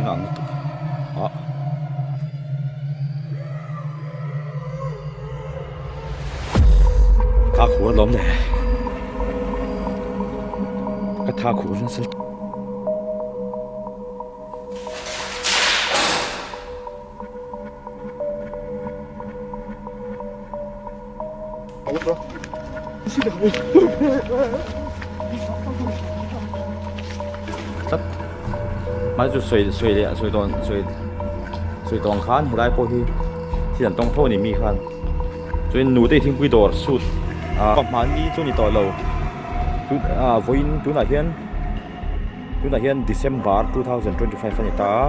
Mihring a ang lutuk ah. Tha khur alawm le. Ka tha khur nasa Tlat hmai chu sawi sawi leh sawi tawn sawi sawi tawng khan helai pawh hi thil an tawng fo a ni mi khan chuan nute thingpui dawr suit ah hmanni chu a ni tawh lo ah vawiin tunah hian tunah hian December 2025 a ni ta a.